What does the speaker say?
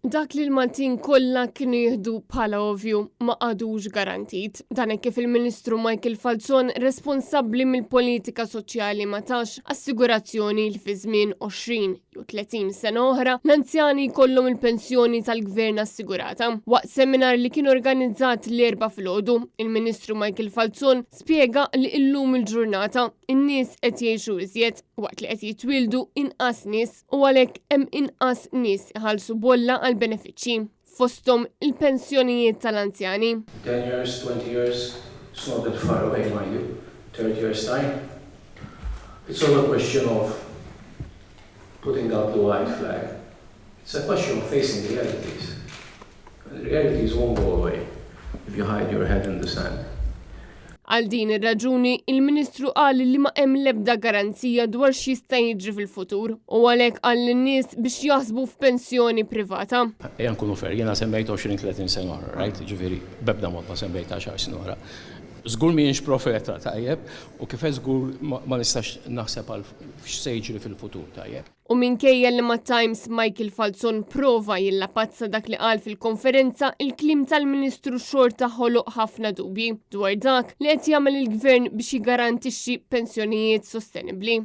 Dak li l-Maltin kollha kienu jieħdu bħala ovvju ma għadux garantit. Dan hekk kif il-Ministru Michael Falzon responsabbli mill-politika soċjali ma tax assigurazzjoni li fi żmien 20 jew 30 sena oħra l-anzjani jkollhom il-pensjoni tal-gvern assigurata. Waqt seminar li kien organizzat l-Erbgħa filgħodu, il-Ministru Michael Falzon spjega li illum il-ġurnata in-nies qed jgħixu iżjed waqt li qed jitwieldu inqas nies u għalhekk hemm inqas nies iħallsu bolla għal benefiċċji fosthom il-pensjonijiet tal-anzjani. 10 years, 20 years, it's not that far away, mind you, 30 years time. It's all a question of putting up the white flag. It's a question of facing the realities. And the realities won't go away if you hide your head in the sand. Għal din ir-raġuni, il-Ministru qal li ma hemm l-ebda garanzija dwar x'jista' jiġri fil-futur u għalhekk qal lin-nies biex jaħsbu f'pensjoni privata. Ejja nkunu fair, jiena semmejt 20-30 sena oħra, right? Ġifieri, b'ebda mod ma semmejt 10 snin oħra. Żgur m'iniex profeta, tajjeb, u kif żgur ma nistax naħseb għal x'se jiġri fil-futur, tajjeb. U minkejja li mat-Times Michael Falzon prova jillapazza dak li qal fil-konferenza, il-kliem tal-Ministru xorta ħoloq ħafna dubji dwar dak li qed jagħmel il-gvern biex jiggarantixxi pensjonijiet sostenibbli.